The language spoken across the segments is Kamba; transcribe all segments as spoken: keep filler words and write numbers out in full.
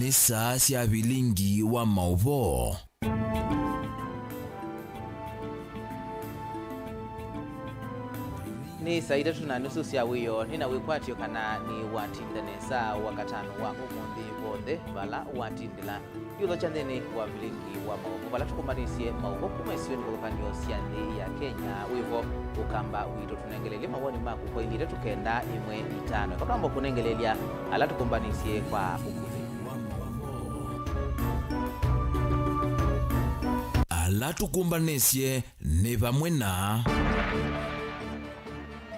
Nĩ saa sya vilingi wa maũvoo. Nĩ saa itatũ na nusu sya wĩoo. Nĩ na wĩkwatyo kana nĩwatindĩla nesa Wakatano wa ũmũnthĩ vonthe vala watindĩla. Ĩũthokya nthĩnĩ wa vilingi wa maũvoo, vala tũkũmbanĩsye maũvoo kuma isionĩ kĩvathũkany'o sya nthĩ ya Kenya. Wĩvo ũkamba witũ, tũnengeleelye mawoni maku kwa ilita tũkenda ĩmwe itano. Eka twamba kũnengeleelya ala tũkũmbanĩsye kwa ũkuvĩ. Ala tũkũmbanĩsye nĩ vamwe na.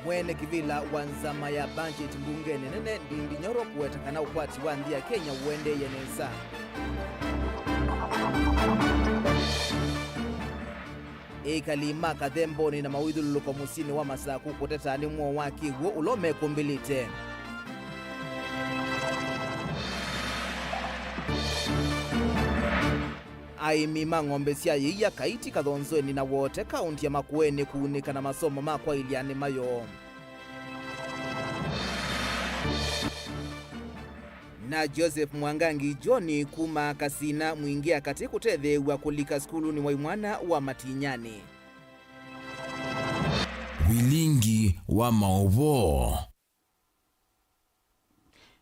Mwene kĩvĩla wa nzama ya budget mbungenĩ nene Ndindi Nyoro kũweta kana ũkwati wa nthĩ ya Kenya ũendeeye nesa. Ekali ma Kathembonĩ na mawĩthyũlũlũko mũsyĩnĩ wa Masaku kũteta nĩ mwoo wa kĩw'ũ ũla ũmekũmbĩlĩte. Aĩmi ma ng'ombe sya yĩia Kaiti, Kathonzweni na Wote, kaũnti ya Makueni kũunĩka na masomo ma kwaĩlya nĩma yoo. Na Joseph Mwangangi John kuma Kasina Mwingĩa Katĩ kũtetheew'a kũlika sukulunĩ wa imwana wa Matinyani. Vilingi wa maũvoo.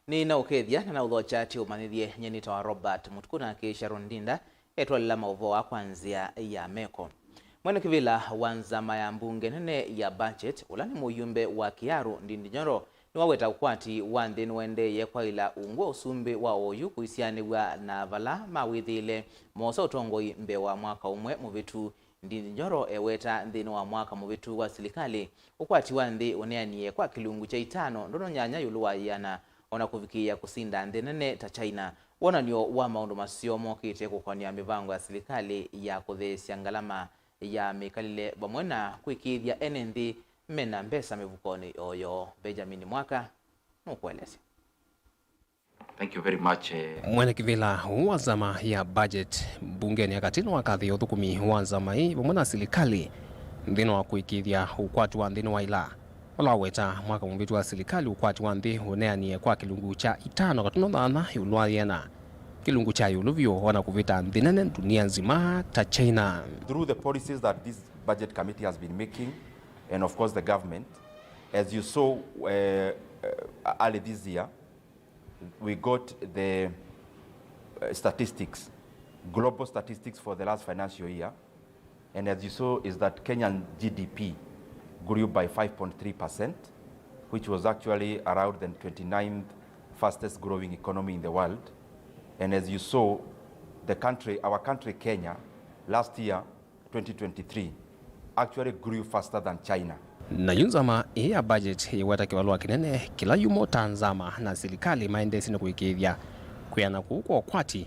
Nĩ na ũkethya na na ũthokya ti ũmanyĩthye, nyie nĩtawa Robert Mũtukũ na kĩsha Rondinda etwalĩla maũvoo aa kwa nzĩa ya meko. Mwene kĩvĩla wa nzama ya mbunge nene ya budget, ũla nĩ mũyumbe wa Kiaru, Ndindi Nyoro, nĩwaweta ũkwati wa nthĩ nĩwaendeeye kwaĩla ungu wa ũsumbĩ wa oyu kũisianĩw'a na vala mawĩthĩĩle moosa ũtongoi mbee wa mwaka ũmwe mũvĩtu. Ndindi Nyoro eweta nthĩnĩ wa mwaka mũvĩtu wa silikalĩ, ũkwati wa nthĩ ũneanie kwa kĩlungu kya itano ndono nyanya ĩũlũ wa ĩana, o na kũvikĩĩa kũsinda nthĩ nene ta China. Wonany'o wa maũndũ maseo mokĩte kũkonĩa mĩvango ya silikalĩ ya kũtheesya ngalama ya mĩkalĩle vamwe na kũĩkĩĩthya ene nthĩ me na mbesa mĩvukonĩ yoo. Benjamin Mwaka nũkũelesya. Thank you very much, eh. Mwene kĩvĩla ũũ wa nzama ya budget mbungenĩ ya katĩ nĩwakathĩĩe ũthũkũmi wa nzama ĩĩ vamwe na silikalĩ nthĩnĩ wa kũĩkĩĩthya ũkwati wa nthĩ nĩwaĩla. Ũla waweta mwaka mũvĩtu wa silikalĩ, ũkwati wa nthĩ ũneanie kwa kĩlungu kya itano katuno thantha ĩũlũ wa yĩana, kĩlungu kya ĩũlũ vyũ ona kũvĩta nthĩ nene ndunia nzima ta China. Through the policies that this budget committee has been making, and of course the government, as you saw, uh, uh, early this year, we got the, uh, statistics, global statistics for the last financial year, and as you saw is that Kenyan G D P grew by five point three percent, which was actually around the twenty-ninth fastest growing economy in the world. And as you saw, the country, our country Kenya, last year, twenty twenty-three actually grew faster than China. Na yu nzama ĩĩ ya budget yĩweta kĩvalũa kĩnene kĩla yumo ta nzama na silikalĩ maendeesye nĩ kũĩkĩĩthya kwĩana kũu kwa ũkwati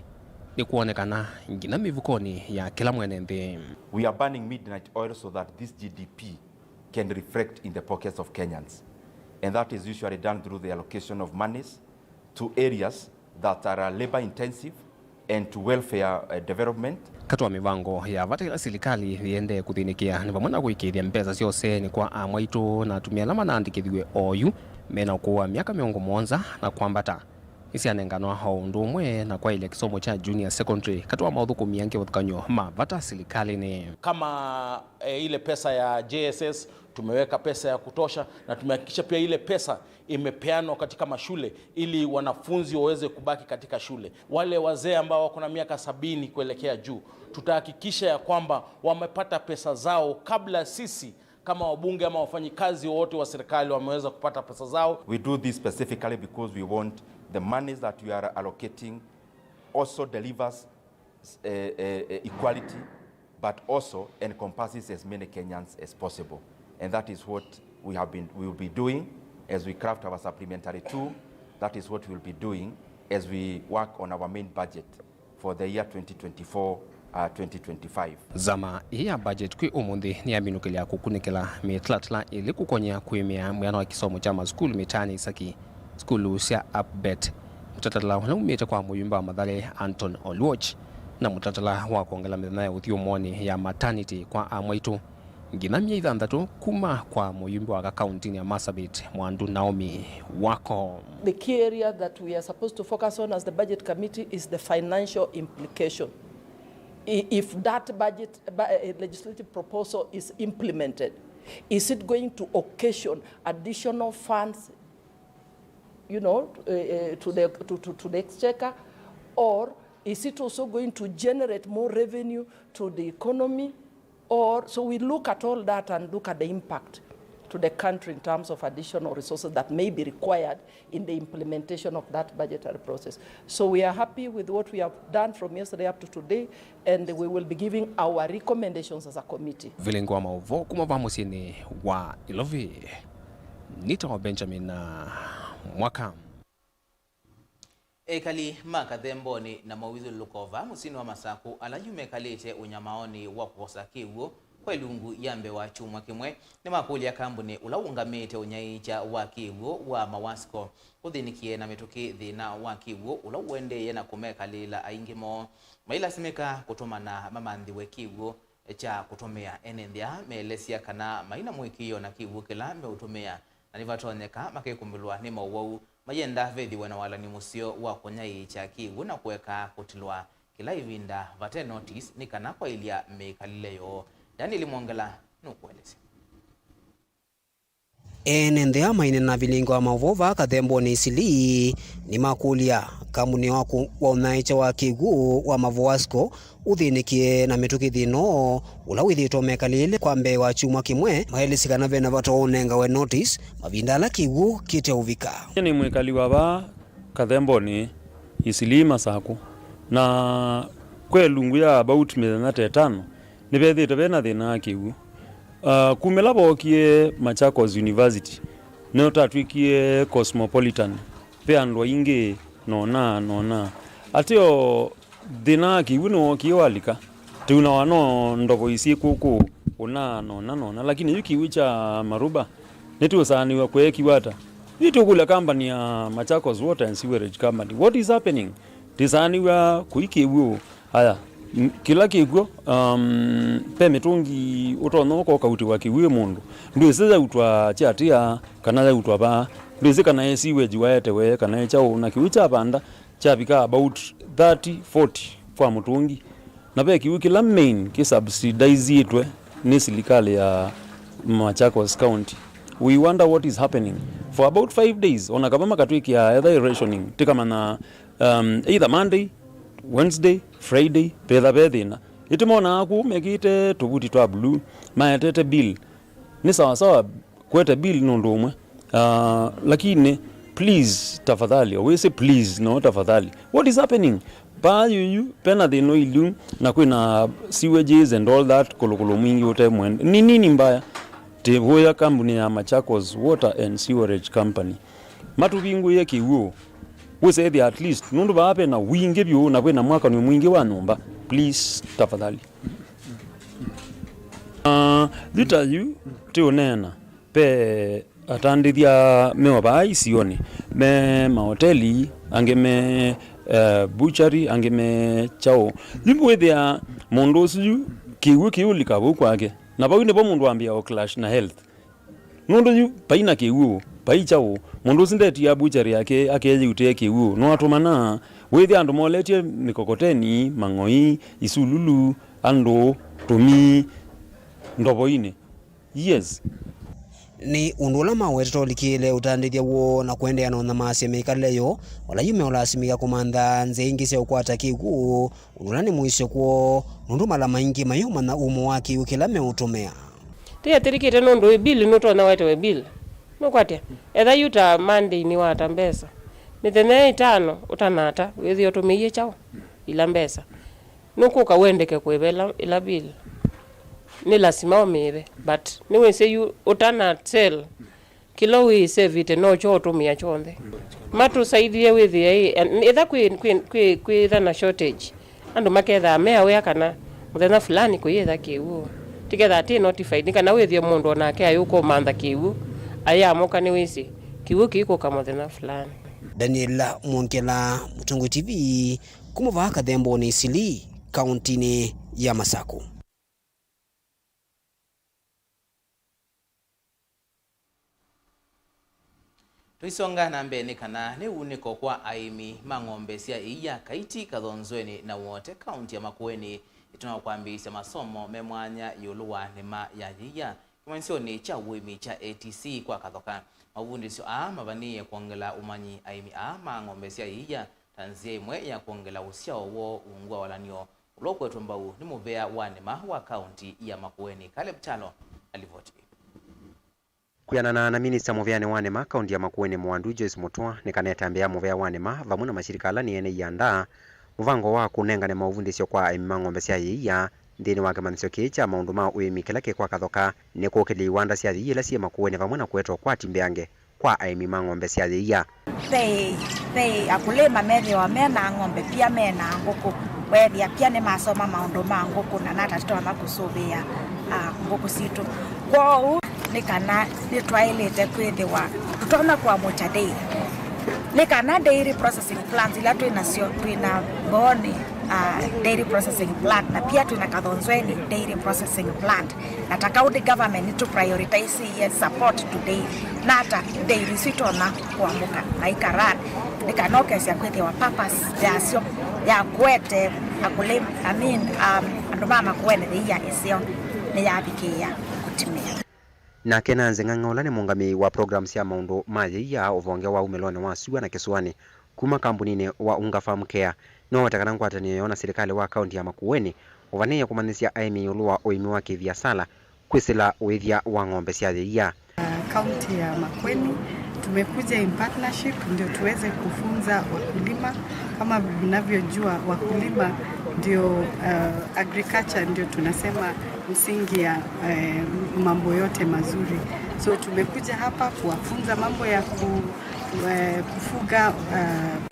nĩkwonekana nginya mĩvukonĩ ya kĩla mwene nthĩ. We are burning midnight oil so that this G D P can reflect in the pockets of Kenyans, and that is usually done through the allocation of monies to areas that are, uh, labor intensive and to welfare, uh, development. Katĩ wa mĩvango ya vata ĩla silikalĩ yĩendee kũthĩnĩkĩa nĩ vamwe na kũĩkĩĩthya mbesa sya ũseenĩ kwa amwaitũ na atumĩa ala manaandĩkĩthiw'e oyu me na ũkũũ wa myaka mĩongo mũonza na kwambata. Nĩsyanenganwa o ũndũ ũmwe na kwaĩlya kĩsomo kya junior secondary, katĩ wa maũthũkũmi angĩ ũthũkany'o ma vata silikalĩnĩ. Kama, eh, ile pesa ya J S S, tumeweka pesa ya kutosha na tumehakikisha pia ile pesa imepeanwa katika mashule ili wanafunzi waweze kubaki katika shule. Wale wazee ambao wako na miaka sabini kuelekea juu, tutahakikisha ya kwamba wamepata pesa zao kabla sisi kama wabunge ama wafanyikazi wote wa serikali wameweza kupata pesa zao. We do this specifically because we want the monies that we are allocating also delivers, eh, eh, eh, equality, but also encompasses as many Kenyans as possible. And that is what we have been, we will be doing as we craft our supplementary two. That is what we will be doing as we work on our main budget for the year twenty twenty-four, uh, twenty twenty-five. Nzama ĩĩ ya budget kwĩ ũmũnthĩ nĩyaminũkĩlya kũkunĩkĩla mĩtalatala ĩlĩ kũkony'a kũĩmĩa mwĩana wa kĩsomo kya masukulu mĩtaanĩ ĩsaki, sukulu sya APBET, mũtalatala ũla umĩte kwa mũyumbe wa Mathare Anton Oluoch, na mũtalatala wa kwongela mĩthenya ya ũthyũmũonĩ ya maternity kwa amwaitũ. nginya myei thanthatũ kuma kwa mũyumbi wa kaunti ya Marsabit, Mwandu Naomi Wako. The key area that we are supposed to focus on as the budget committee is the financial implication. I- If that budget, bu- uh, legislative proposal is implemented, is it going to occasion additional funds, you know, uh, uh, to the, to, to, to the exchequer, or is it also going to generate more revenue to the economy? Or, so we look at all that and look at the impact to the country in terms of additional resources that may be required in the implementation of that budgetary process. So we are happy with what we have done from yesterday up to today, and we will be giving our recommendations as a committee. Vilingi wa maũvoo kuma va mũsyĩnĩ wa Ilovi, nĩtawa Benjamin, uh, Mwaka. Ekali ma Kathemboni na mawĩthyũlũlũko vaa mũsyĩnĩ wa Masakũ, ala yu mekalĩte ũnyamaonĩ wa kũkosa kĩw'ũ kwa ilungu ya mbee wa kyumwa kĩmwe, nĩmakũlya kambunĩ ũla ũũngamĩte ũnyaĩĩkya wa kĩw'ũ wa Mawasco ũthĩnĩkĩe na mĩtũkĩ thĩna wa kĩw'ũ ũla ũendeeye na kũmekalĩĩla aingĩ moo mailasimĩka kũtũmana mamanthĩwe kĩw'ũ kya kũtũmĩa. Ene nthĩ aa meelesya kana mai na mũĩkĩĩo na kĩw'ũ kĩla meũtũmĩa, na nĩvatonyeka makekũmbĩlwa nĩ mowau mayenda vethĩwe na walani mũseo wa kũnyaĩĩkya kĩw'ũ na kũeka kũtilwa kĩla ĩvinda vate notice nĩ kana kwaĩlya mĩkalĩle yoo. Daniel Mwongela nũkũelesya. Ene nthĩ aa maineena na vilingi wa maũvoo vaa Kathemboni Isili nĩmakũlya kambuni wa kũ- wa ũnyaĩĩkya wa kĩw'ũ wa Mawasco ũthĩnĩkĩe na mĩtũkĩ thĩna ũla wĩthĩĩtwe mekalĩĩle kwa mbee wa kyumwa kĩmwe, maelesye kana vena vata wa ũnengawe notice mavinda ala kĩw'ũ kĩteũvika. Nĩ mwĩkali wa vaa Kathemboni Isili Masakũ, na kwa ilungu ya about mĩthenya ta ĩtano nĩvethĩĩtwe vena thĩna wa kĩw'ũ. Uh, kumĩla vookie Machakos University, nĩyo tatwĩkie cosmopolitan, ve andũ aingĩ nona nona. Ateo thĩna wa kĩw'ũ nĩwookie walika, tĩunawa no ndovo isyĩ kũkũ ũna nona nona, lakini yu kĩw'ũ kya Maruba nĩtĩũsaanĩw'a kweekiw'a ata? Yu tũkũlya company ya Machakos Water and Sewerage Company, what is happening? Tĩsaanĩw'a kũi kĩw'ũ. Aya, m- kĩla kĩkw'o, um, ve mĩtũngi ũtonya ũka ũkautĩwa kĩw'ũ mũndũ, ndwĩsĩ yautwa kyatĩa kana yautwa vaa, ndwĩsĩ kana e sewage waetewe kana e kyaũ, na kĩw'ũ kyavanda kyavika about thirty, forty kwa mũtũngi, na ve kĩw'ũ kĩla main kĩsubsidizĩtwe nĩ silikalĩ ya Machakos County. We wonder what is happening. For about five days, ona kava makatwĩkĩa etha rationing, tĩkamanya, um, either Monday, Wednesday, Friday, vetha ve thĩna. Ĩtĩ monaa kũu mekĩte tũvuti twa blue, maetete bill. Nĩ sawa sawa, kwete bill nũndũ ũmwe. Uh, lakini, please, tafadhali, wĩsĩ please, no tafadhali. What is happening? Paa yuyu, pena thĩna ũilu, na kwĩna sewages and all that, kũlũkũlũ mwingĩ ũte mwende. Ni nini mbaya? Tĩvũya kambuni ya Machakos Water and Sewerage Company matũvingũĩe kĩw'ũ. Wĩsethĩa at least, nũndũ vaa vena wingĩ vyũ na vwĩna mwakanio mwingĩ wa nyũmba. Please, tafadhali. Ah, yu ta yu tĩũneena, ve atandĩthya me o vaa isionĩ, me maoteli, angĩ me, eh, butchery, angĩ me kyaũ. Yu wĩthĩa mũndũ ũsu yu kĩw'ũ kĩũlika vau kwake, na vau nĩvo mũndũ ambĩa o clash na health. Nũndũ yu vai na kĩw'ũ, vai kyaũ, mũndũ ũsu ndetia butchery yake akeyĩutĩe kĩw'ũ, no atũmana. Wĩthĩa andũ moletye mĩkokoteni, mang'oi, isululu, andũ, tũmii, ndovoinĩ. Yes. Nĩ ũndũ ũla mawetete ũlikĩĩle ũtandĩthya woo na kũendeea na ũnyamaasya mĩkalĩle yoo, vala yu meũlasimĩka kũmantha nzĩa ingĩ sya ũkwata kĩw'ũ, ũndũ ũla nĩ mũisyo kwoo, nũndũ mala maingĩ mayũmanya umo wa kĩw'ũ kĩla meũtũmĩa. Tĩyatĩrĩkĩte nũndũ ĩ bill nũtonya wetewe bill. Nũkwatya? Etha yu ta Monday nĩwata mbesa. Mĩthenya ĩtano ũtanata, wĩthĩa ũtũmĩie kyaũ ila mbesa? Nũkũka wendeke kũĩva ila, ila bill. Nĩ lasima ũmĩĩve, but nĩwĩsĩ yu ũtana sell, kĩla wĩsevĩte nokyo ũtũmĩa kyonthe. Matũsaidie wĩthĩe ĩ, ĩtha kwĩ, kwĩ, kwĩ, kwĩtha na shortage, andũ makethaa me aware kana mũthenya fulani kũyĩtha kĩw'ũ. Tĩkethaa tĩ notified, nĩ kana wĩthĩe mũndũ onake ayũka ũmantha kĩw'ũ, ayamũka nĩwĩsĩ kĩw'ũ kĩkũka mũthenya fulani. Daniel Mwongela, Mũtongoi T V, kuma vaa Kathemboni Isili, kauntinĩ ya Masakũ. Tũisonga na mbee, nĩ kana nĩ unĩko kwa aĩmi ma ng'ombe sya ĩia Kaiti, Kathonzweni na Wote, kaunti ya Makueni, ĩtina wa kwambĩĩsya masomo me mwanya ĩũlũ wa nĩma ya yĩia kĩmanyĩsyonĩ kya ũĩmi kya A T C kwa Kathoka. Mavundĩsyo aa mavanĩĩe kwongela ũmanyi aĩmi aa ma ng'ombe sya yĩia ta nzĩa ĩmwe ya kwongela ũsyao woo ungu wa walany'o ũla ũkwetwe mbau nĩ mũvea wa nĩma wa kaunti ya Makueni. Caleb Kyalo na livoti ĩĩ. Kwĩanana na minista mũveanĩ wa nĩma kaunti ya Makueni Mwandu Joyce Mũtwa nĩ kana ĩtambya ya mũvea wa nĩma vamwe na mashirika ala nĩ ene ianda mũvango wa kũnengane maũvundĩsyo kwa aĩmi ma ng'ombe sya yĩia nthĩnĩ wa kĩmanyĩsyo kĩĩ kya maũndũ ma ũĩmi kĩla kĩ kwa Kathoka nĩ kũkĩlya iwanda sya yĩia ila syĩ Makueni vamwe na kũeta ũkwati mbeange kwa aĩmi ma ng'ombe sya yĩia. Ve, ve akũlĩma methĩawa me na ng'ombe pia, me na ngũkũ. Weethĩa pia nĩmasoma maũndũ ma ngũkũ na nata tũtonya kũsũvĩa, ah, ngũkũ sitũ. Kwoou nĩ kana nĩtwaĩlĩte kwĩthĩwa tũtonya kũamũkya dairy. Nĩ kana dairy processing plants ila twĩ nasyo, twĩ na Mbooni, ah, dairy processing plant, na pia twĩ na Kathonzweni dairy processing plant. Na ta county government nĩtũ prioritize support to dairy. Nata dairy isu itonya kũamũka na ikaran, nĩ kana ũkesya kwĩthĩwa purpose yasyo ya kũete akũlĩma, I mean, um, andũ ma Makueni yĩia ĩseo nĩyavikĩĩa kũtimĩa. Nake Nanzi Ng'ang'a, ũla nĩ mũũngamĩi wa program sya maũndũ ma yĩia ũvonge wa umĩlonĩ wa sua na kĩsũanĩ kuma kambuninĩ wa Unga Farm Care, nĩwaweta kana ngwatanĩo yoo na silikalĩ wa kaunti ya Makueni ũvanĩĩe kũmanyĩsya aĩmi ĩũlũ wa ũĩmi wa kĩviasala kwĩsĩla ũĩthya wa ng'ombe sya yĩia. Kaunti ya Makueni tumekuja in partnership ndio tuweze kufunza wakulima. Kama mnavyojua, wakulima ndio, uh, agriculture ndio tunasema msingi ya, eh, mambo yote mazuri. So tumekuja hapa kuwafunza mambo ya ku, eh, kufuga,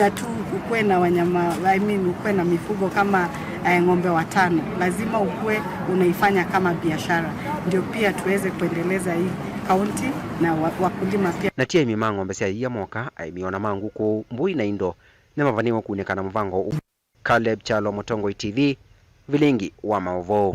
eh, tu ukuwe na wanyama, I mean, ukuwe na mifugo kama, eh, ng'ombe watano. Lazima ukuwe unaifanya kama biashara. Ndio pia tuweze kuendeleza hii kaunti na wa, wakulima pia. Na ti aĩmi ma ng'ombe sya yĩia moka, aĩmi ona ma ngũkũ, mbũi na indo nĩmavanĩĩwe kunĩka na mũvango ũũ. Caleb Kyalo, Mũtongoi T V, vilingi wa maũvoo.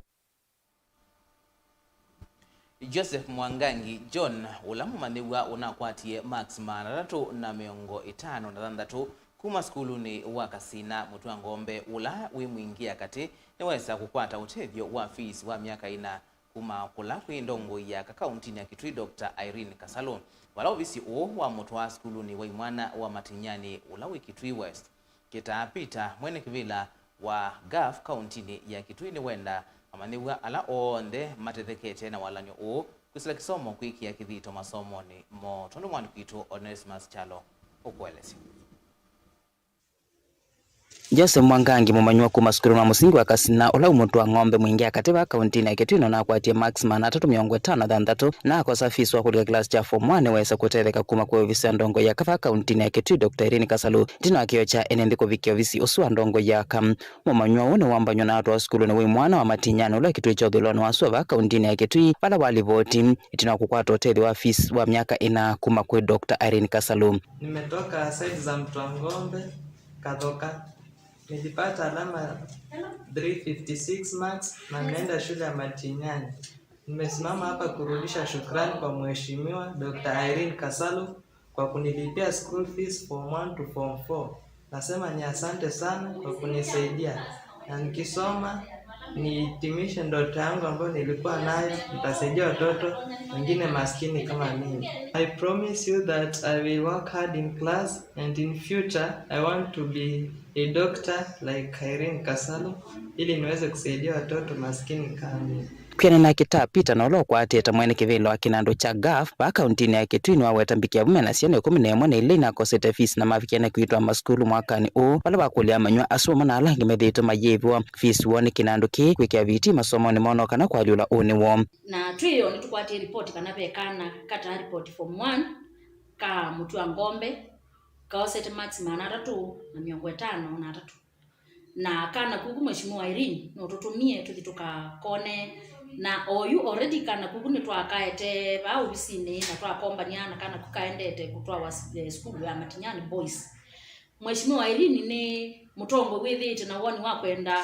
Joseph Mwangangi John, ũla mũmanyĩw'a ũnakwatie marks maana atatũ na mĩongo ĩtano na thanthatũ kuma sukulunĩ wa Kasina, mũtĩ wa ngombe ũla wĩ Mwingĩ ya katĩ, nĩwesa kũkwata ũtethyo wa fees wa myaka ĩna kuma kũla kwĩ ndongoi ya aka kauntinĩ ya Kitui, Doctor Irene Kasalu, vala ovisi ũũ wamũtwaa sukulunĩ wa imwana wa Matinyani ũla wĩ Kitui West. Kĩtaa Peter, mwene kĩvĩla wa gaf kauntinĩ ya Kitui, nĩwenda amanyĩw'a ala onthe matethekete na walany'o ũũ kwĩsĩla kĩsomo kwĩkĩa kĩthito masomonĩ moo, tondũ mwandĩki witũ Onesimus Kyalo ũkũelesya. Joseph Mwangangi, mũmanyĩw'a kuma sukulunĩ wa mũsingi wa Kasina, ũla wĩ mũtĩ wa ng'ombe Mwingĩ ya katĩ vaa kauntinĩ ya Kitui, nũnakwatie marks maana atatũ mĩongo ĩtano na thanthatũ, na akosa fees wa kũlika kĩlasi kya form one, nĩwesa kũtetheka kuma kwĩ ovisi wa ndongoi ya aka vaa kauntinĩ ya Kitui, Doctor Irene Kasalu, ĩtina wa kĩoo kya ene nthĩ kũvikĩa ovisi ũsu wa ndongoi ya aka. Mũmanyĩw'a ũũ nĩwambanyw'a na atwawa sukulunĩ wa imwana wa Matinyani ũla wĩ Kitui kya ũthũĩlonĩ wa sua vaa kauntinĩ ya Kitui, vala walivoti ĩtina wa kũkwata ũtethyo wa fees wa myaka ĩna kuma kwĩ Doctor Irene Kasalu. Nimetoka side za Mtwangombe, Kathoka. Nilipata alama three fifty six marks na nimeenda shule ya Matinyani. Nimesimama hapa kurudisha shukrani kwa Mheshimiwa Doctor Irene Kasalu kwa kunilipia school fees form one to form four. Nasema ni asante sana kwa kunisaidia. Na nikisoma, nihitimishe ndoto yangu ambayo nilikuwa nayo, nitasaidia watoto wengine maskini kama mimi. I promise you that I will work hard in class and in future I want to be a doctor like Irene Kasalu ili niweze kusaidia watoto maskini kama mimi. Kwĩanana na kĩtaa Peter, na ũla ũkwatĩte mwene kĩvĩla wa kĩnandũ kya gaf vaa kauntinĩ ya Kitui, nĩwaweta mbikĩa vu mena syana ĩkũmi na ĩmwe na ila inakosete fees na mavikĩane kwĩtwa masukulu mwakanĩ ũũ, vala vakũlya amanyĩw'a asu vamwe na ala angĩ methĩĩtwe mayĩĩvĩwa fees woo nĩ kĩnandũ kĩĩ kwĩkĩa vitii masomonĩ moo, no kana kũalyũla ũnĩ woo. Na twĩ o nĩtũkwatie ripoti kana ve kana kataa ripoti form one ka mũtĩ wa ngombe kaosete marks maana atatũ na mĩongo ĩtano na atatũ. Na kana kuku Mheshimiwa Irene no tũtũmie tũthi tũkakone, na oyu already kana kuku nĩtwakaete vaa ovisinĩ na twakombania na kana kuku kaendete kũtwawa s-, eh, sukulu ya Matinyani Boys. Mheshimiwa Irene nĩ mũtongoi wĩthĩĩte na woni wa kwenda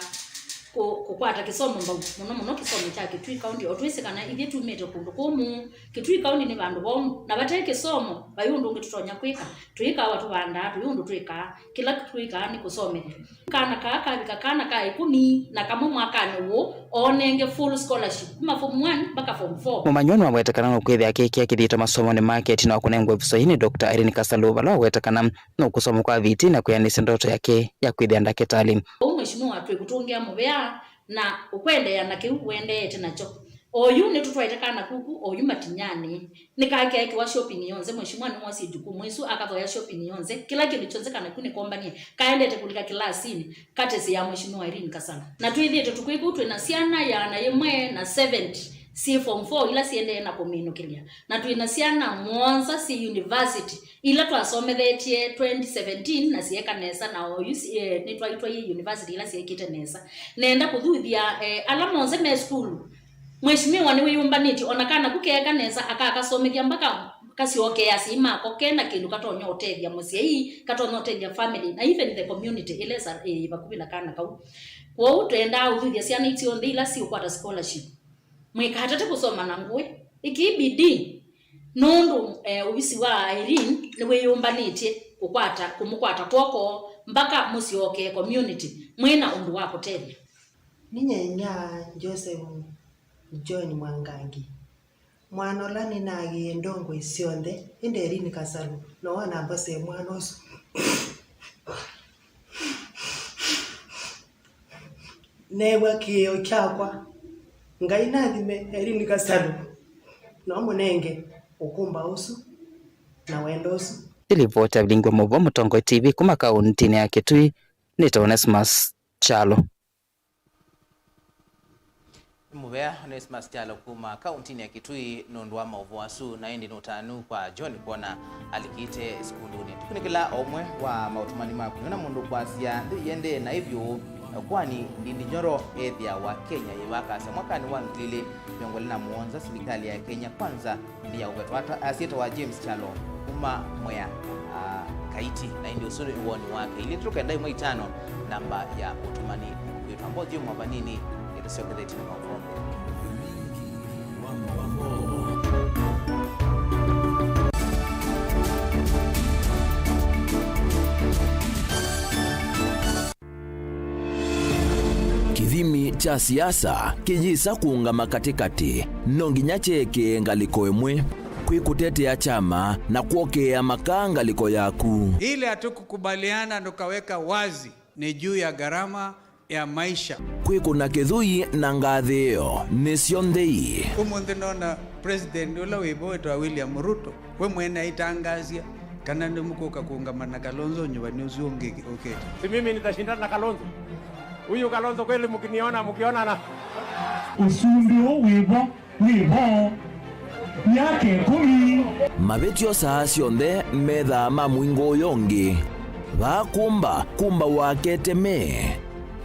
Kũ-, kũkwata kĩsomo mbau, mũno mũno kĩsomo kya Kitui County. O twĩsĩ kana ithyĩ tumĩte kũndũ kũmũ, Kitui County nĩ vandũ vomũ, na vate kĩsomo, vai ũndũ ũngĩ tũtonya kwĩka. Tũikawa tũvandaa, tũi ũndũ twĩkaa, kĩla twĩkaa nĩ kũsomethya. Kana kaa kavika kana ka ĩkũmi na kamwe mwakanĩ ũũ, oonenge full scholarship kuma form one mpaka form four. Mũmanywa nĩwawetekana nũkwĩthĩa akĩkĩa kĩthito masomonĩ make ĩtina wa kũnengwa ĩvuso yĩĩ nĩ Doctor Irene Kasalu, vala wawetekana nũkũsoma kwa vitii na kwĩanĩsya ndoto yake ya kwĩthĩa ndakĩtalĩ. Ũu Mheshimiwa twĩkũtũngĩa mũvea na ũkwendeea na kĩu ũendeete nakyo. Oyu nĩtũtwaĩte kana kuku oyu matinyanĩ. Nĩkakeekĩwa shopping yonthe, Mheshimiwa nĩwosie jukumu ĩsu, akathoya shopping yonthe, kĩla kĩndũ kyonthe kana ku nĩkombanie, kaendete kũlika kĩlasinĩ, katesi ya Mheshimiwa Irene Kasala. Na twĩthĩĩtwe tũkwĩka ũu twĩ na syana ĩana yĩmwe na seventy syĩ form four ila siendee na kũminũkĩlya, na twĩ na syana mũonza syĩ university ila twasomethetye twenty seventeen na syeeka nesa, na oyu si-, eh, nĩtwaitwaie university ila syeekĩte nesa. Nenda kũthuthya, eh, ala monthe me sukulu. Mheshimiwa nĩwĩyũmbanĩtye, ona kana ku keeka nesa, akakasomethya mpaka kasyokeea asyai mako kena kĩndũ katonya ũtethya mũsyai, katonya ũtethya family, na even the community ĩla ĩsa-, ĩ vakuvĩ na kana kau. Kwoou twendaa ũthuthya syana ii syonthe ila siũkwata scholarship. Mwĩkatate kũsoma na ngũĩ. Ĩkĩi bidii, nũndũ, eh, ovisi wa Irene nĩwĩyũmbanĩtye kũkwata, kũmũkwata kw'oko mpaka mũsyokee community mwĩ na ũndũ wa kũtethya. Ninyie inyia Joseph John Mwangangi, mwana ũla nĩnaagĩie ndongoi syonthe, ĩndĩ Irene Kasalu no wanambasĩe mwana ũsu. Neew'a kĩĩo kyakwa. Ngai nathime Irene Kasalu, no mũnenge ũkũmba ũsu na wendo ũsu. Nĩ livoti ya Vilingi wa Maũvoo Mũtongoi T V kuma kaũntinĩ ya Kitui, nĩtawa Onesmus Kyalo. Nĩ mũvea Onesmus Kyalo kuma kaũntinĩ ya Kitui nũndũ wa maũvoo asu, na ĩndĩ nĩ ũtanu kwa John kwona alikĩte sukundunĩ. Tũkunĩkĩla o ũmwe wa maũtũmani maku, nĩona mũndũ kwasya nthĩ yĩendee naĩ vyũ, kwani Ndindi Nyoro ethĩawa Kenya yĩvakasya. Mwakanĩ wa ngili ili mĩongo ĩlĩ na mũonza, silikalĩ ya Kenya Kwanza nĩ ya ũvetwa ata, asyĩtawa James Kyalo kuma Mwea, ah, Kaiti, na ĩndĩ ũsu nĩ woni wake. Ilĩ tũkenda ĩmwe itano, namba ya ũtũmani wĩtwa Mbothi Mwavanini, ĩtũsyokethetye na maũvoo. Kĩthimi kya siasa kĩyĩsa kũũngama katĩkatĩ, no nginya kyĩkĩe ngalĩko ĩmwe. Kwĩ kũtetea kyama na kwokea makaa ngalĩko yaku. Ile hatukukubaliana tukaweka wazi ni juu ya gharama ya maisha. Kwĩkũna kĩthũi na ngathĩĩo nĩsyo nthei. Ũmũnthĩ nona president ũla wĩ vo wĩtawa William Ruto, we mwene aitangaasya kana nĩmũkũka kũũngama na Kalonzo nyuvani ũsu ũngĩ ũkĩte. Si mimi nitashindana na Kalonzo? Huyu Kalonzo kweli mkiniona, mkionana? Ũsumbĩ ũũ wĩ vo, wĩ vo myaka ĩkũmi. Mavĩtyo saa syonthe methaa ma mũingo ũyũ ũngĩ. Vaa kũmba, kũmba wake teme.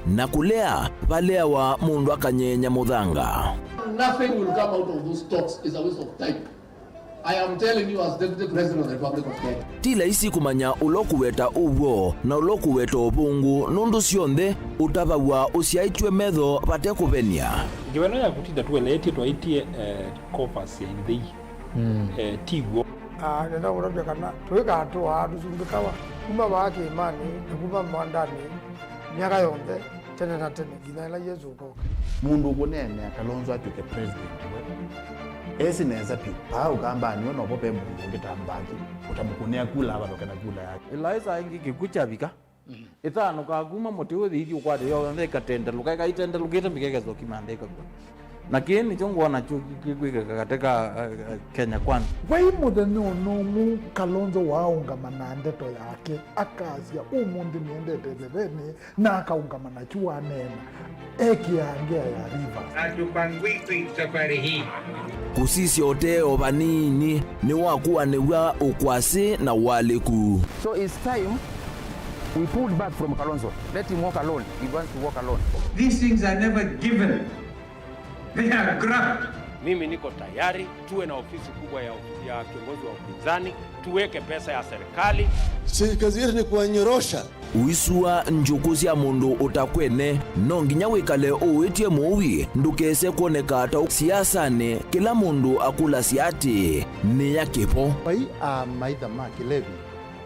Na kũlea, valeawa mũndũ akanyenya mũthanga. Nothing will come out of those talks. It's a waste of time. I am telling you as Deputy President of the Republic of Kenya. Ti laisi kũmanya ũla ũkũweta ũw'o na ũla ũkũweta ũvũngũ, nũndũ syonthe ũtavaw'a ũsyaĩtw'e metho vate kũvenia. Ngewa ĩno ya kũtinda tũeleetye twaĩtye, eh, coffers ya ithei, mm, eh, ti w'o. Ah, nenda kũtavya kana tũikatũaa tũsumbĩkawa kuma vaa kĩĩmanĩ na kuma mwandanĩ myaka yonthe, tene na tene, nginya ĩla Yesũ ũkoka. Mũndũ ũkũneenea Kalonzo atw'ĩke president we, esĩ nesa vyũ, vaa Ũkambanĩ we novo ve mũndũ ũngĩ ta Mbaki ũtamũkũnĩa kula avaloke na kula yake. Ĩlaĩsa ĩngĩ kĩkw'ũ kyavika, ĩthanũkaa kuma mũtĩ ũyũ ĩthi ũkwate yonthe ĩkatendelũka, ĩkaitendelũkĩte mbika ĩkesa ũkimantha ĩkakw'a. Na kĩĩ nĩkyo ngwona kyo kĩkwĩkĩka katĩ ka, eh, eh, Kenya Kwanza. Vai mũthenya ona ũmwe Kalonzo waaũngama na ndeto yake, akasya, "Ũmũnthĩ nĩendete ĩthevenĩ," na akaũngama nakyu waneena, ekĩaa ngea ya Rivers. Hatupangwiki safari hii. Kũsisya ũtee o vanini nĩwakuanĩw'a ũkwasĩ na ũalĩku. So it's time we pulled back from Kalonzo. Let him walk alone. He wants to walk alone. These things are never given. They are grabbed. Mimi niko tayari tuwe na ofisi kubwa ya, ya kiongozi wa upinzani, tuweke pesa ya serikali. Si kazi yetu ni kuwanyorosha. Ũisua njũkũ sya mũndũ ũtakwene, no nginya wĩkale ũĩtye mũui ndũkese kwoneka ta ũ-, siasanĩ. Kĩla mũndũ akũlasya atĩĩ, "Nĩ ya kĩvo." Vai a maitha ma kĩlevi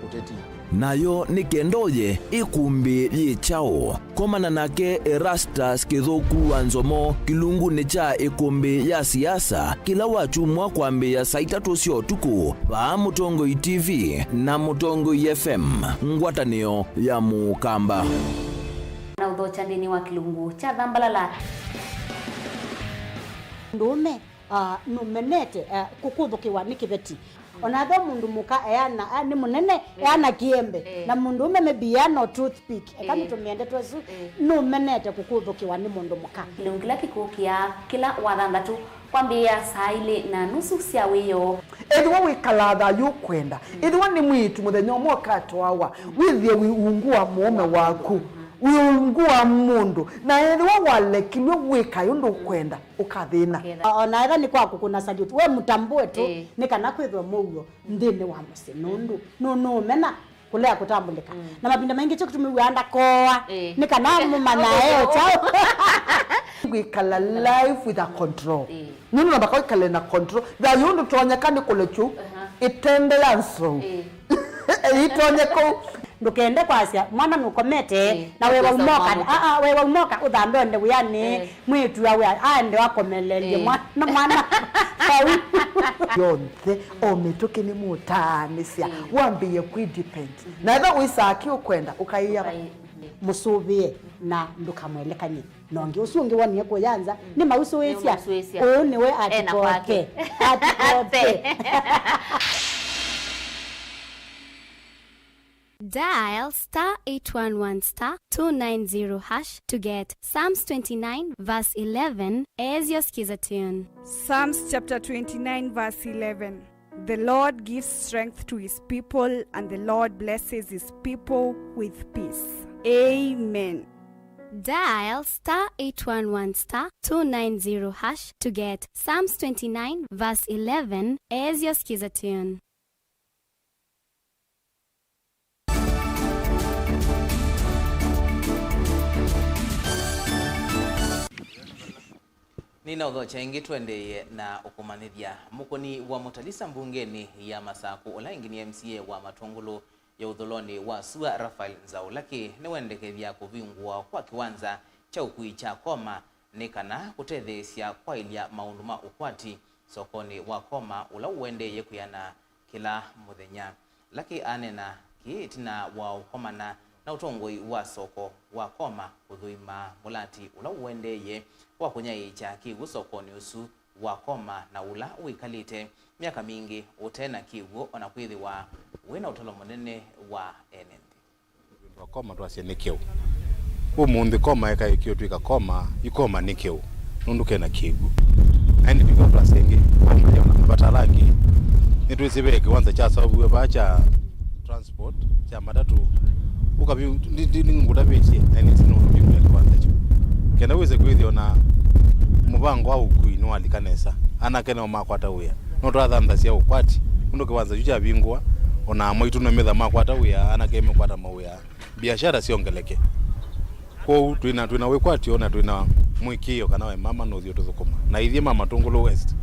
ũteti. Nayo nĩ kenda ũye ĩkũmbĩ yĩ kyaũ? Komana nake Erastus Kĩthũku wa Nzomo kĩlungunĩ kya ĩkũmbĩ ya siasa kĩla wakyumwa kwambĩĩa saa itatũ sya ũtukũ vaa Mũtongoi T V na Mũtongoi F M, ngwatanĩo ya Mũkamba. Na ũthokya nthĩnĩ wa kĩlungu kya Thambalala. Mũndũũme, ah, nũmenete, ah, kũkũthũkĩwa nĩ kĩveti. Ona ethĩwa mũndũ mũka eana, ah, nĩ mũnene, eana kĩembe. Eh. Na mũndũũme maybe eana o toothpick. Eka, eh, nĩtũmĩe ndeto ĩsu, eh, nũmenete kũkũthũkĩwa nĩ mũndũ mũka. Kĩlungu kĩla kĩkũkĩa kĩla Wathanthatũ kwambĩĩa saa ilĩ na nusu sya wĩoo. Ethĩwa wĩkalaa thayũ ũkwenda, ethĩwa nĩ mwĩĩtu mũthenya ũmwe ũkatwawa, wĩthĩe wĩ ungu wa mũũme waku, wĩ ungu wa mũndũ, na ethĩwa walekilw'e wĩkae ũndũ ũkwenda, ũkathĩna. Ũkethĩa. O-, ona ethĩwa nĩ kwa kũkũna salute, we mũtambũe tu, ĩĩ, nĩ kana kwĩthwe mũuo nthĩnĩ wa mũsyĩ, nũndũ nũ-, nũũmena kũlea kũtambũlĩka. Mm. Na mavinda maingĩ kyo kĩtumi wĩaa ndakoa, ĩĩ, nĩ kana mũmanya e o kyaũ. Kwĩkala life with a control. Ĩĩ. Nũndũ namba kwĩkale na control. Thayũ ndũtonyeka nĩ kũlekyu, aha, ĩtende ya nzou. Ĩĩ. Ĩtonye kũu. Ndũkende kwasya, mwana nũkomete, ĩĩ, na we waumoka, ah, ah, we waumoka, ũthambe ũende wĩanĩ, ĩĩ, mwĩĩtu awe aende akomelelye, ĩĩ, mwana, mwana. Vau. Yonthe, o mĩtũkĩ nĩ mũtaanĩsya, ĩĩ, wambĩĩe kwĩ depend. Mhm. Na ethĩwa wĩsaa kĩ ũkwenda, ũkaĩa. Ũkaĩ-, mũsũvĩe na ndũkamwelekany'e. Na ũngĩ ũsu ũngĩ wonie kũya nza, mm, nĩmausũĩsya. Nĩmausũĩsya. Ũũ nĩwe ena kwake. Atikote. Atikote. Dial star eight one one star two nine zero hash to get Psalms twenty-nine verse eleven as your skiza tune. Psalms chapter twenty-nine verse eleven. The Lord gives strength to his people, and the Lord blesses his people with peace. Amen. Dial star eight one one star two nine zero hash to get Psalms twenty-nine verse eleven as your skiza tune. Nĩnaũthokya ĩngĩ tũendeeye na ũkũmanyĩthya. Mũkũni wa Mũtalisa mbungenĩ ya Masakũ, ũla ĩngĩ nĩ M C A wa Matũngũlũ ya ũthũlonĩ wa sua, Raphael Nzaũ Lucky, nĩwendekethya kũvingũwa kwa kĩwanza kya ũkui kya Koma nĩ kana kũtetheesya kwaĩlya maũndũ ma ũkwati sokonĩ wa Koma, ũla ũendeeye kwĩana kĩla mũthenya. Lucky aneena kĩĩ ĩtina wa ũkomana na ũtongoi wa soko wa Koma kũthũima mũlati ũla ũendeeye wa kũnyaĩĩkya kĩw'ũ sokonĩ ũsu wa Koma na ũla wĩkalĩte myaka mingĩ ũte na kĩw'ũ, o na kwĩthĩwa wĩ na ũtalo mũnene wa ene nthĩ. Twĩndwa Koma twasye nĩ kĩu. Ũmũnthĩ Koma eka ĩkĩũtw'ĩka Koma, ĩkoma nĩ kĩu, nũndũ kena kĩw'ũ. Na ĩndĩ nĩkyo twasya ĩngĩ, Koma yona mavata ala angĩ. Nĩtwĩsĩ ve kĩwanza kyaseũviw'e vaa kya transport, kya matatũ. Ũkavi, ndi, ndi, ndi ngũtavĩtye, na nĩsĩ nũndũ ndiumĩa kĩwanza kyu. Kenda wĩse kwĩthĩa ona mũvango wa ũkui nĩwalika nesa. Anake nao makwata wĩa. No twathanthasya ũkwati, nũndũ kĩwanza kyu kyavingũa, ona amwe aitũ no metha makwata wĩa, anake mekwata mawĩa, biashara syongeleke. Kwoou twĩna, twĩna wĩkwatyo na twĩna mũĩkĩĩo kana we mama nũthi ũtũthũkũma. Na ithyĩ ma Matũngũlũ West,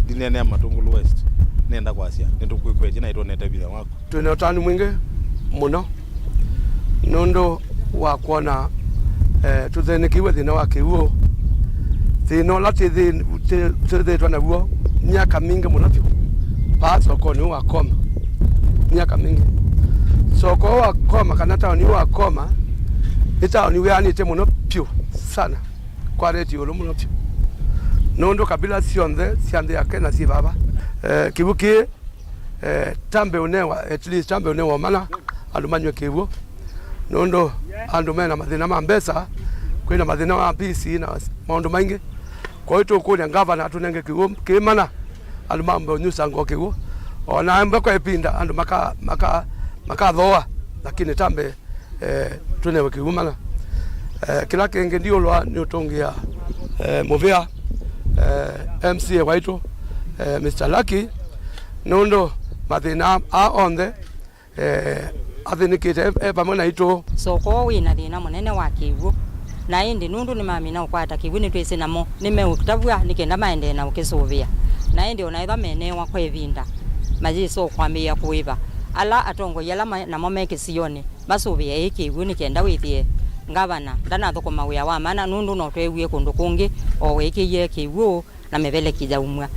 ndineenea Matũngũlũ West, nenda kwasya, nĩtũkwĩkwetye na nĩtwonete vinya waku. Twĩna ũtanu mwingĩ mũno nũndũ wa kwona, eh, tũthĩnĩkĩiwe thĩna wa kĩw'ũ, thĩna ũla twĩthĩ-, twĩ-, twĩthĩĩtwe naw'o myaka mingĩ mũno vyũ vaa sokonĩ ũũ wa Koma, myaka mingĩ. Soko ũũ wa Koma kana taoni ũũ wa Koma nĩ taoni wĩanĩte mũno vyũ sana, kwarĩte ĩũlũ mũno vyũ, nũndũ kabila syonthe sya nthĩ ya Kenya syĩ vava. Eh, kĩw'ũ kĩĩ eh, tambe ũnewa, at least tambe ũnewa ũmana andũ manywe kĩw'ũ, nũndũ andũ mena mathĩna ma mbesa, kwĩna mathĩna ma peace na maũndũ maingĩ. Kwa hiyo tũkũlya ngavana atũnenge kĩw'ũ kĩmana, andũ mambe ũnyusa ngoo kĩw'ũ, ona mbe kwa ĩpinda andũ maka, maka, makathooa, lakini tambe eh, tũnewe kĩw'ũ mana. Eh, kĩla kĩngĩ ndiũlwa nĩ ũtũngĩa, eh, mũvĩa, eh, M C A waitũ, eh, Mister Lucky, nũndũ mathĩna aa onthe, eh, Athĩnĩkĩte e, e vamwe naitũ. Soko wĩ na thĩna mũnene wa kĩw'ũ, na ĩndĩ nũndũ nĩmamina ũkwata kĩw'ũ nĩtwĩsĩ namo nĩmeũtavw'a nĩ kenda maendee na ũkĩsũvĩa. Na ĩndĩ o na ethwa meneewa kwa ĩvinda, mayĩsa o kwambĩĩa kũĩva. Ala atongoi ala ma- namo me kĩsionĩ masũvĩe ĩ kĩw'ũ nĩ kenda wĩthĩe ngavana ndanathũkũma wĩa wa mana nũndũ no tweewie kũndũ kũngĩ o wĩkĩie kĩw'ũ na mĩveleki yaumw'a.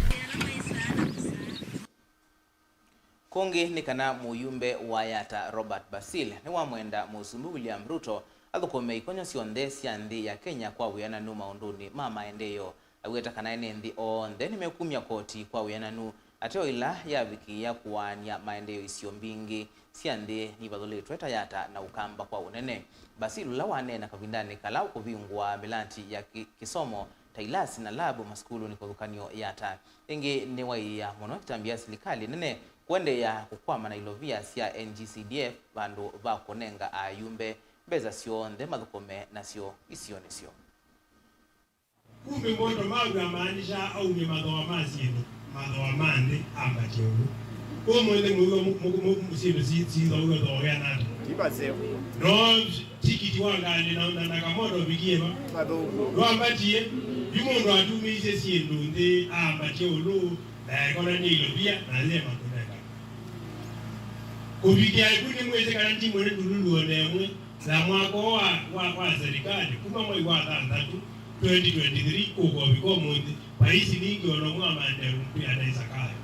Kũngĩ nĩ kana mũyumbe wa Yatta Robert Basil nĩwamwenda Mũsumbĩ William Ruto athũkũme ikonyo syonthe sya nthĩ ya Kenya kwa wĩananu maũndũnĩ ma maendeeo. Aweta kana ene nthĩ onthe nĩmekumya koti kwa wĩananu, ateo ĩla yavikĩĩa kũaany'a maendeeo isio mbingĩ sya nthĩ nivathũlĩtwe ta Yatta na Ũkamba kwa ũnene. Basil, ũla waneena kavindanĩ kala ũkũvingũa mĩlanti ya kĩ- kĩsomo ta ilasi na labu masukulunĩ kĩvathũkany'o Yatta, ĩngĩ nĩwaiĩa mũno ĩtambya ya silikalĩ nene kũendeea kũkwama na ilovia sya N G C D F vandũ va kũnenga ayumbe mbesa syonthe mathũkũme nasyo isionĩ syoo. Kumbe moto maku amaanisha aumye mathooa ma syĩndũ, mathooa ma nthĩ ambatye ũu. Ũmũnthĩ mũiwa mu- mu- mu- syĩndũ si- sithoow'a thooea nata? Ti maseo. No tikiti wa ngalĩ na, na, na kamoto ũvikie va? Mathũku. Ndwambatie, yu mũndũ atumĩisye syĩndũ nthĩ aambatye ũlũ, na ekona nĩ ilovia, na yema kũnenga. Kũvikĩa ĩku nĩmwĩsĩ kana ndimwene ndululu o na ĩmwe ya mwaka ũũ wa, wa, wa serikali, kuma mwei wa thanthatũ, twenty twenty-three, kũka ũvika ũmũnthĩ, vai silingi o na ũmwe wa maendeeo twĩana ĩsakayo.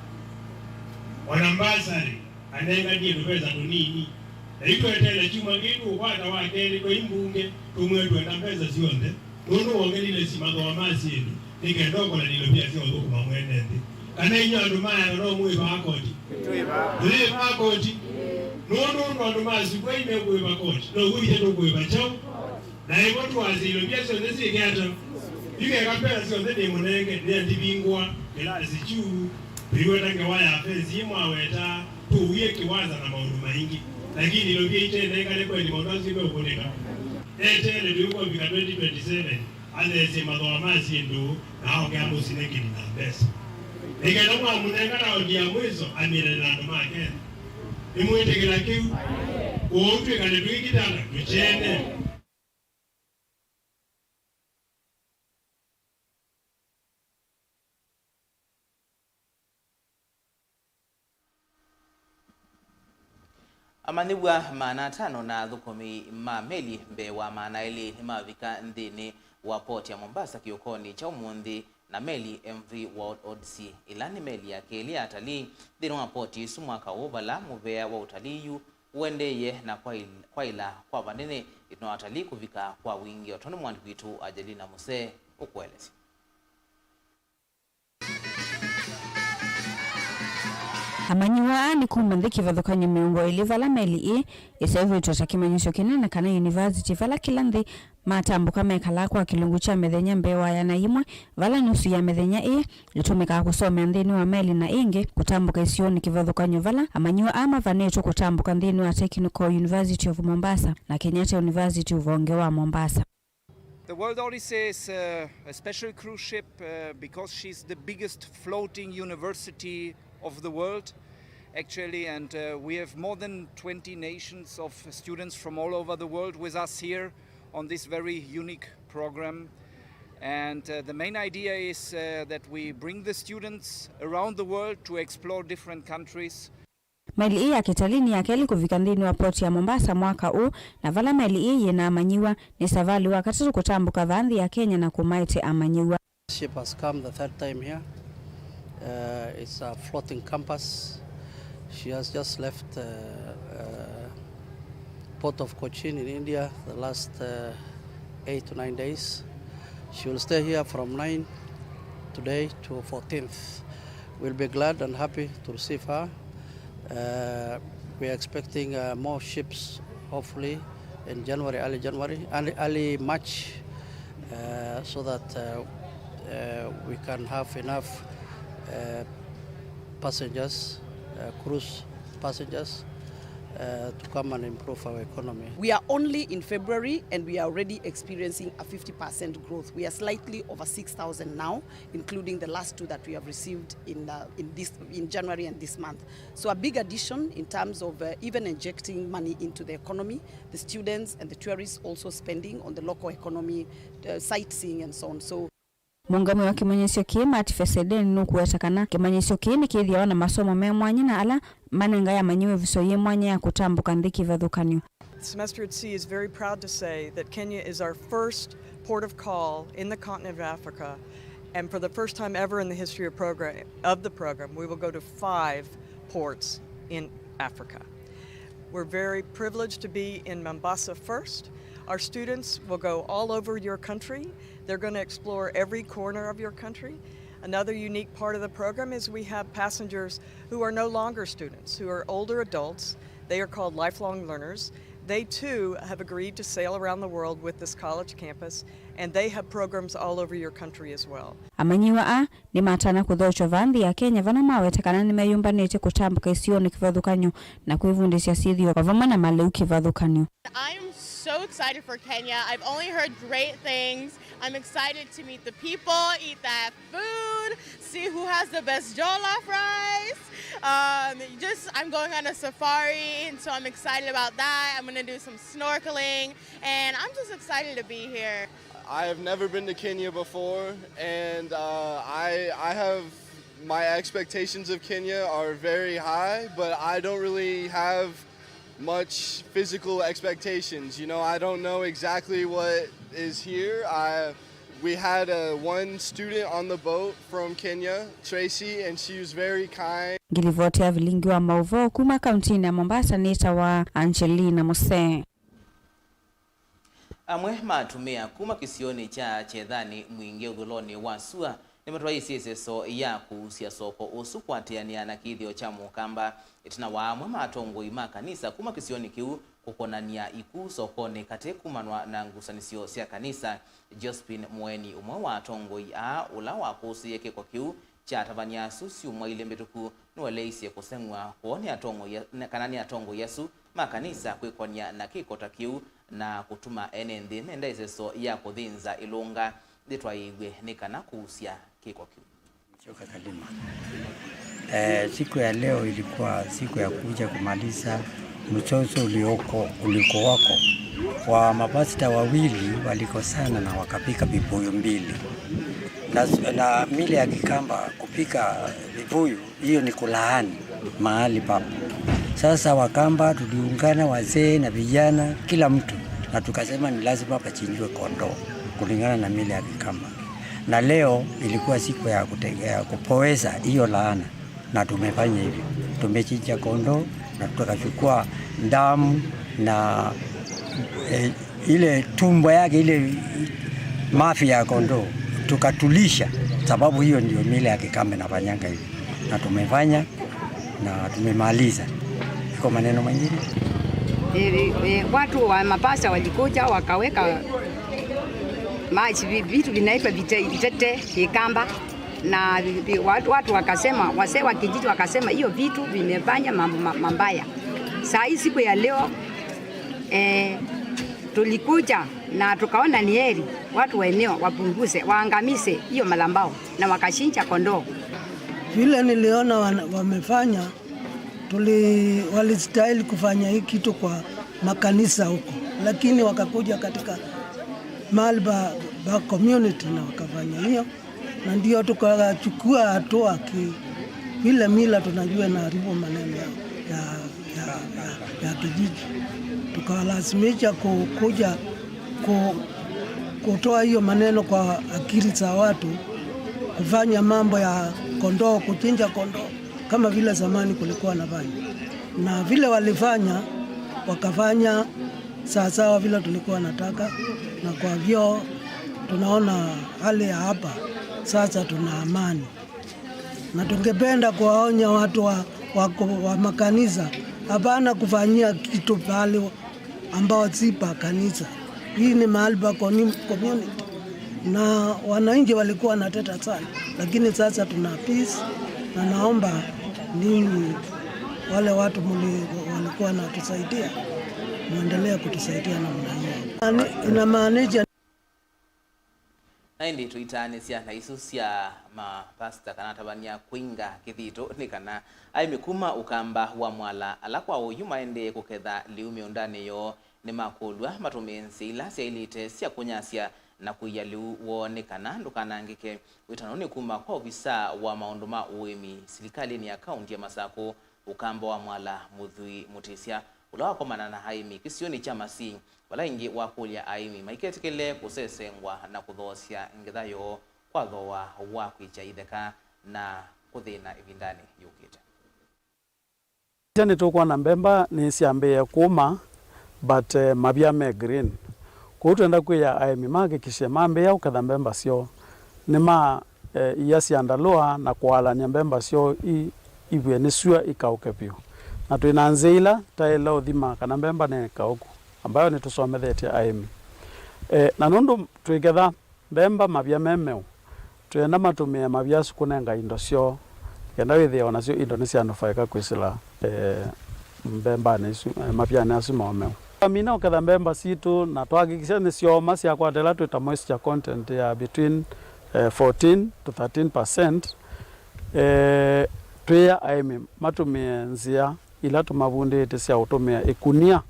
O na mbasarĩ, anenganie tũvesa tũnini. Na yu tweteele kyumwa kĩĩ tũũkwata wa kelĩ twĩ mbunge, tũmwĩe twenda mbesa syonthe, nũndũ wongelile si mathooa ma syĩndũ, nĩ kenda ũkũlanĩlwe mbia sya ũthũkũma mwene nthĩ. Kana inyw'ĩ andũ ma Yata no mwĩvaa koti? Twĩvaa. Mwĩvaa koti? Nũndũ ũndũ andũ ma Sugoi mekwĩva koti, now'o ithyĩ tũkwĩva kyaũ? Na ĩvo tũasĩilwe mbia syonthe syĩke ata? Yu keka mbesa syonthe nĩmũnenge, nĩandivingũa kĩlasi kyu, tũiweta ngewa ya fensi ĩ mwaweta, tũuie kĩwanza na maũndũ maingĩ. Lakini ilovia itenengane kweli maũndũ asu meũkũnĩka. Eteele tũikwambika twenty twenty-seven, atheesye mathooa ma syĩndũ na aoke amũsine kĩni na mbesa. Nĩ kenda mwamũnenga raũndi ya mwĩso amĩnene na andũ ma Kenya. Nĩmwĩtĩkĩla kĩu? Kwoou twĩkale twĩ kitanda tũkyene. Amanyĩw'a maana atano na athũkũmi ma meli mbee wa maana elĩ nĩmavika nthĩnĩ wa poti ya Mombasa kĩokonĩ kya ũmũnthĩ na meli M V World Odyssey, ĩla nĩ meli ya kelĩ ya atalii nthĩnĩ wa poti ĩsu mwaka ũũ, vala mũvea wa ũtalii yu ũendeeie na kwail- kwaĩla kwa vanene ĩtina wa atalii kũvika kwa wingĩ, o tondũ mwandĩki witũ Angelina Musee ũkũelesya. Amanyĩw'a aa nĩ kuma nthĩ kĩvathũkany'o mĩongo ĩlĩ vala meli ĩĩ ĩseũvĩtw'e ta kĩmanyĩsyo kĩnene kana yunivasiti, vala kĩla nthĩ matambũka mekalaa kwa kĩlungu kya mĩthenya mbee wa ĩana yĩmwe, vala nusu ya mĩthenya ĩĩ ĩtũmĩkaa kũsomea nthĩnĩ wa meli na ĩngĩ kũtambũka isionĩ kĩvathũkany'o vala amanyĩw'a aa mavanĩtwe kũtambũka nthĩnĩ wa Technical University of Mombasa na Kenyatta University ũvonge wa Mombasa. The World Odyssey is uh, a special cruise ship uh, because she's the biggest floating university of the world, actually, and uh, we have more than twenty nations of students from all over the world with us here on this very unique program. And uh, the main idea is uh, that we bring the students around the world to explore different countries. Meli ĩĩ ya kĩtalii nĩ ya kelĩ kũvika nthĩnĩ wa poti ya Mombasa mwaka ũũ, na vala meli ĩĩ yĩ na amanyĩw'a, nĩ savalĩ wa katatũ kũtambũka vaa nthĩ ya Kenya na kũmaete amanyĩw'a. Ship has come the third time here. Uh, it's a floating campus. She has just left uh, uh, port of Cochin in India the last uh, eight to nine days. She will stay here from nine today to fourteenth. We'll be glad and happy to receive her. Uh, we are expecting uh, more ships, hopefully in January, early January, early, early March, uh, so that uh, uh, we can have enough uh, passengers, uh, cruise passengers, uh, to come and improve our economy. We are only in February and we are already experiencing a fifty percent growth. We are slightly over six thousand now, including the last two that we have received in, uh, in, this, in January and this month. So a big addition in terms of, uh, even injecting money into the economy, the students and the tourists also spending on the local economy, uh, sightseeing and so on. So Mũũngamĩi wa kĩmanyĩsyo kĩĩ, Matt Fessenden, nũkũweta kana kĩmanyĩsyo kĩĩ nĩkĩthĩawa na masomo me mwanya na ala manengae amanyĩw'a ĩvuso yĩ mwanya ya kũtambũka nthĩ kĩvathũkany'o. Semester at Sea is very proud to say that Kenya is our first port of call in the continent of Africa, and for the first time ever in the history of program, of the program, we will go to five ports in Africa. We're very privileged to be in Mombasa first. Our students will go all over your country. They're going to explore every corner of your country. Another unique part of the program is we have passengers who are no longer students, who are older adults. They are called lifelong learners. They too have agreed to sail around the world with this college campus, and they have programs all over your country as well. Amanyĩw'a aa nĩmatana kũthokya vaa nthĩ ya Kenya, vala maweta kana nĩmeyũmbanĩtye kũtambũka isionĩ kĩvathũkany'o na kwĩvundĩsya syĩthĩo o vamwe na malĩu kĩvathũkany'o. I'm so excited for Kenya. I've only heard great things. I'm excited to meet the people, eat that food, see who has the best jollof rice. Um, just, I'm going on a safari, and so I'm excited about that. I'm gonna do some snorkeling, and I'm just excited to be here. I have never been to Kenya before, and uh, I, I have, my expectations of Kenya are very high, but I don't really have much physical expectations. You know, I don't know exactly what is here. I, we had a, one student on the boat from Kenya, Tracy, and she was very kind. Ngilivoti ya vilingi wa maũvoo kuma kauntinĩ ya Mombasa nĩtawa Angelina Musee. Amwe ma atumĩa kuma kĩsionĩ kya Kyethanĩ Mwingĩ ũthũlonĩ wa sua nĩmatwaĩĩsye ĩseso ya kũusya soko ũsu kũatĩanĩa na kĩthĩo kya Mũkamba, ĩtina wa amwe ma atongoi ma kanisa kuma kĩsionĩ kĩu kũkonany'a iku sokonĩ katĩ kumanwa na ngusanĩsyo sya kanisa. Josephine Mũeni, ũmwe wa atongoi aa, ũla wakũsĩĩe kĩko kĩu kya atavany'a asu syumwa ilĩ mbĩtũku, nĩweleisye kũseng'w'a kwoo nĩ atongoi a-, kana nĩ atongoi asu ma kanisa kwĩkony'a na kĩko ta kĩu na kũtuma ene nthĩ menda ĩseso ya kũthĩnza ĩlũnga yĩtwaĩĩw'e nĩ kana kũusya kĩko kĩu. Choka Kalima. Eh, siku ya leo ilikuwa siku ya kuja kumaliza mzozo ulioko, ulikuwako wa mapasta wawili walikosana na wakapika vibuyu mbili na, na mila ya Kikamba kupika vibuyu hiyo ni kulaani mahali papo. Sasa Wakamba tuliungana, wazee na vijana, kila mtu, na tukasema ni lazima pachinjwe kondoo kulingana na mila ya Kikamba. Na leo ilikuwa siku ya kute-, ya kupoweza hiyo laana, na tumefanya hivyo. Tumechinja kondoo na tukachukua damu na, eh, ile tumbo yake, ile mafi ya kondoo tukatulisha, sababu hiyo ndio mila ya Kikamba inafanyanga hivi, na tumefanya na tumemaliza. Iko maneno mengine? E, e, watu wa mapasta walikuja wakaweka maji, vi-, vitu vinaitwa vite-, vitete Kikamba, na vi-, vi-, watu, watu wakasema, wazee wa kijiji wakasema hiyo vitu vimefanya mambo ma-, mabaya. Saa hii siku ya leo, e, tulikuja na tukaona ni heri watu wa eneo wapunguze, waangamize hiyo madhabahu, na wakachinja kondoo. Vile niliona wana-, wamefanya, tuli-, walistahili kufanya hii kitu kwa makanisa huko, lakini wakakuja katika mahali pa, pa community na wakafanya hiyo, na ndio tukachukua hatua ki-, vile mila tunajua inaharibu maneno ya, ya ya, ya, ya kijiji, tukawalazimisha ku-, kuja ku-, kutoa hiyo maneno kwa akili za watu, kufanya mambo ya kondoo, kuchinja kondoo kama vile zamani kulikuwa nafanya, na vile walifanya wakafanya sawasawa vile tulikuwa nataka, na kwa hivyo tunaona hali ya hapa sasa tuna amani. Na tungependa kuwaonya watu wa, wa, wa makanisa, hapana kufanyia kitu pahali ambao si pa kanisa. Hii ni mahali pa commu-, community. Na wananchi walikuwa wanateta sana, lakini sasa tuna peace, na naomba ninyi wale watu mli-, Alikuwa anatusaidia, muendelee kutusaidia namna hiyo. Ani- inamaanisha Na ĩndĩ tũitaanĩsya na isu sya mapasita kana atavany'a kwinga kĩthito nĩ kana aĩmi kuma Ũkamba wa Mwala, ala kwa ũyu maendee kũketha lĩu mĩũndanĩ yoo, nĩmakũlw'a matũmĩe nzĩa ila syaĩlĩte sya kũnyasya na kũia lĩu woo nĩ kana ndũkanangĩke. Wĩtano nĩ kuma kwa ovisaa wa maũndũ ma ũĩmi silikalĩnĩ ya kaunti ya Masakũ, Ũkamba wa Mwala, Mũthui Mũtĩsya, ũla wakomana na aĩmi kĩsionĩ kya Masii, vala ĩngĩ wakũlya aĩmi maiketĩkĩle kũsesengwa na kũthoosya ngetha yoo kwa thooa wa kwĩkya itheka na kũthĩna ĩvindanĩ yũkĩte. Nĩtũkwona mbemba nĩsyambĩĩe kũma, but, eh, mavia me green. Kwoou twenda kwĩa aĩmi mahakikishe mambĩĩa kũketha mbemba syoo, nĩma, eh, ia syandalũa na kũalany'a mbemba syoo i- ivw'e nĩ sua ikaũke vyũ. Na twĩ na nzĩa ila taĩle ũthima kana mbemba nĩ kaũku, ambayo nĩtũsomethetye aĩmi. Eh, na nũndũ twĩketha mbemba mavia me meũ, twĩenda matũmĩe mavia asu kũnenga indo syoo, kenda wĩthĩe o nasyo indo nĩsyanufaĩka kwĩsĩla, eh, mbembanĩ isu, eh, mavianĩ asu mao meũ. Twamina ũketha mbemba sitũ na twahakikisha nĩsyooma syakwata ĩla twĩta moisture content ya between, eh, fourteen to thirteen percent, eh, twĩa aĩmi matũmĩe nzĩa ila tũmavundĩte sya ũtũmĩa ĩkunia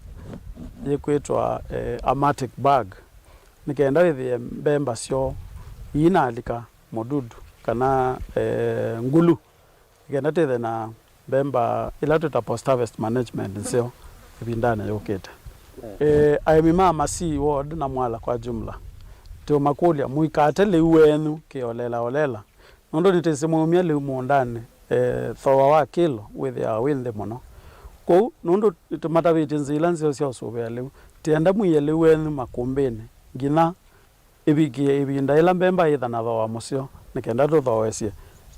yĩkwĩtwa, eh, hermetic bag, nĩ kenda wĩthĩe mbemba syoo iinalika mũdudu kana, eh, ngulu, nĩ kenda twĩthĩe na mbemba ila twĩta post harvest management nzeo ĩvindanĩ yũkĩte. Eh, aĩmi ma Masii ward na Mwala kwa jumla, tũũmakũlya mũikate lĩu wenyu kĩolela olela. Nũndũ nĩtwĩsĩ mwaumya lĩu mũũndanĩ, eh, thooa wa kĩlo wĩthĩawa wĩ nthĩ mũno. Kwoou, nũndũ nĩtũmatavĩtye nzĩa ila nzeo sya ũsũvĩa lĩu, tienda mũie lĩu wenyu makũmbĩnĩ nginya ĩvikĩe ĩvinda yĩla mbemba yĩtha na thooa mũseo, nĩ kenda tũthooesye,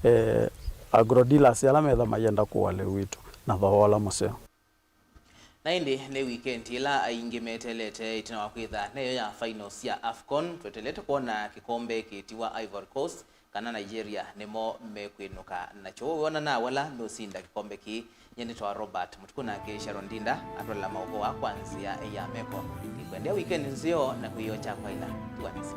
eh, agrodealers ala metha mayenda kũa lĩu witũ na thooa ũla mũseo. Na ĩndĩ nĩ wikendi ĩla aingĩ meteelete ĩtina wa kwĩtha neyo ya finals sya AFCON. Tweteelete kwona kĩkombe kĩtiwa Ivory Coast kana Nigeria nĩmo mekwĩnũka nakyo. Wĩona na wala meũsinda kĩkombe kĩĩ? Nyie nĩtawa Robert Mũtuku, nake Sharon Ndinda atwalela maũvoo aa kwa nzĩa ya meko. Nĩkwendea wikendi nzeo na kwĩyoo kya kwaĩla. Tuanĩsye.